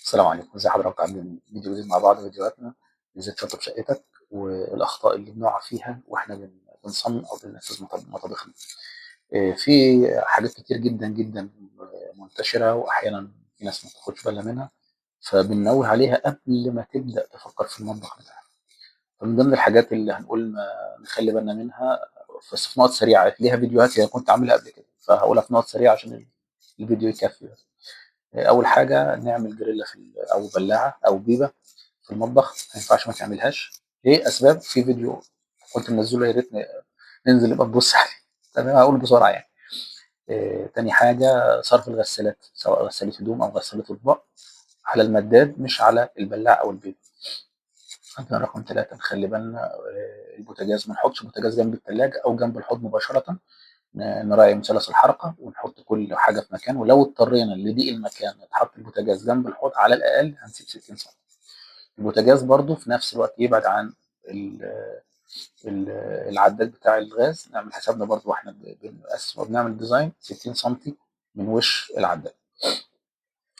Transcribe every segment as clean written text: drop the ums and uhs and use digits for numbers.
السلام عليكم، ازي حضراتكم؟ عاملين فيديو جديد مع بعض، فيديوهاتنا ازاي تشطب شقتك والاخطاء اللي بنقع فيها واحنا بنصمم او بننفذ مطابخنا. في حاجات كتير جدا جدا منتشرة، واحيانا في ناس ما بتاخدش بالها منها، فبننوه عليها قبل ما تبدا تفكر في المطبخ بتاعك. فمن ضمن الحاجات اللي هنقول ما نخلي بالنا منها، بس في نقط سريعة ليها فيديوهات هي كنت عاملها قبل كده، فهقولها في نقط سريعة عشان الفيديو يكفي. بس اول حاجة نعمل جريلا في او بلاعه او بيبه في المطبخ، ما ينفعش ما تعملهاش. ليه؟ اسباب في فيديو كنت منزله، يا ريت ننزل نبقى نبص عليه. تمام، هقول بسرعة يعني. تاني حاجة صرف الغسالات، سواء غسالة هدوم او غسالة اطباق، على المداد مش على البلاعة او البيبه. عندنا رقم 3 نخلي بالنا، البوتاجاز ما نحطش بوتاجاز جنب الثلاجة او جنب الحوض مباشرة، نراعي مثلث الحركة ونحط كل حاجة في مكان، ولو اضطرينا لضيق المكان نتحط البوتاجاز جنب الحوض على الاقل هنسيب 60 سم. البوتاجاز برضو في نفس الوقت يبعد عن العداد بتاع الغاز، نعمل حسابنا برضو واحنا بنقسم وبنعمل design 60 سم من وش العداد.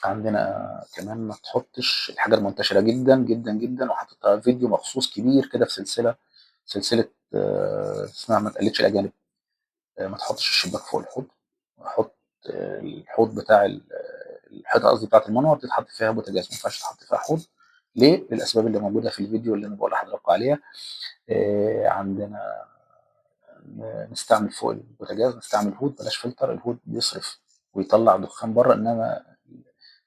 عندنا كمان ما تحطش الحاجة المنتشرة جدا جدا جدا، وحاططها فيديو مخصوص كبير كده في سلسلة اسمها ما تقلدش الاجانب. ما تحطش الشباك فوق الحوض، حط الحوض بتاع الحيطة، قصدي بتاعه المنور تتحط فيها بوتاجاز، ما ينفعش تحط فيها حوض. ليه؟ للاسباب اللي موجودة في الفيديو اللي انا بقول لحضراتكم عليها. عندنا نستعمل فوق البوتاجاز نستعمل hood، بلاش فلتر، ال hood بيصرف ويطلع دخان بره، انما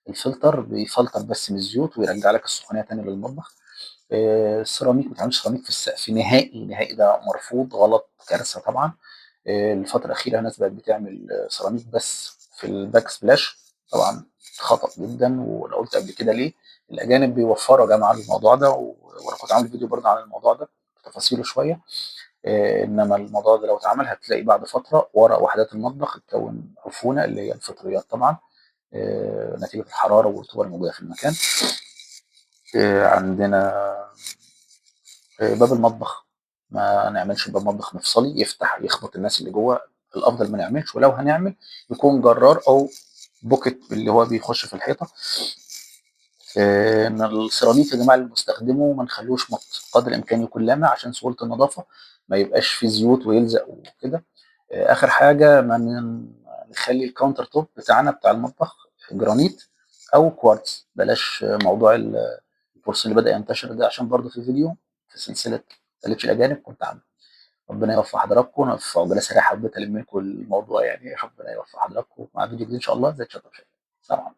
الفلتر بيفلتر بس من الزيوت ويرجع لك السخونيه تاني للمطبخ. السيراميك ما تعملش سيراميك في السقف نهائي نهائي، ده مرفوض، غلط، كارثة طبعا. الفترة الاخيرة الناس بقت بتعمل سيراميك بس في ال backsplash، طبعا خطا جدا، وانا قلت قبل كده ليه الاجانب بيوفروا يا جماعة الموضوع ده، وانا كنت عامل فيديو برضه عن الموضوع ده بتفاصيله شوية. انما الموضوع ده لو اتعمل هتلاقي بعد فترة ورا وحدات المطبخ اتكون عفونه اللي هي الفطريات طبعا، نتيجة الحرارة والرطوبة الموجودة في المكان. عندنا باب المطبخ ما نعملش باب مطبخ مفصلي يفتح يخبط الناس اللي جوه، الافضل ما نعملش، ولو هنعمل يكون جرار او pocket اللي هو بيخش في الحيطة. ان السيراميك يا جماعة اللي بنستخدمه ما نخلوش مط، قدر الامكان يكون لامع عشان سهولة النظافة، ما يبقاش فيه زيوت ويلزق وكده. اخر حاجة ما نخلي ال counter top بتاعنا بتاع المطبخ جرانيت او كوارتز، بلاش موضوع البورسلين اللي بدا ينتشر ده، عشان برضه في فيديو في سلسلة تقليدش الاجانب كنت عامله. ربنا يوفق حضراتكم، انا في عجالة سريعة حبيت الم لكم الموضوع يعني، ربنا يوفق حضراتكم مع فيديو جديد ان شاء الله زي تشطب شقه. سلام عليكم.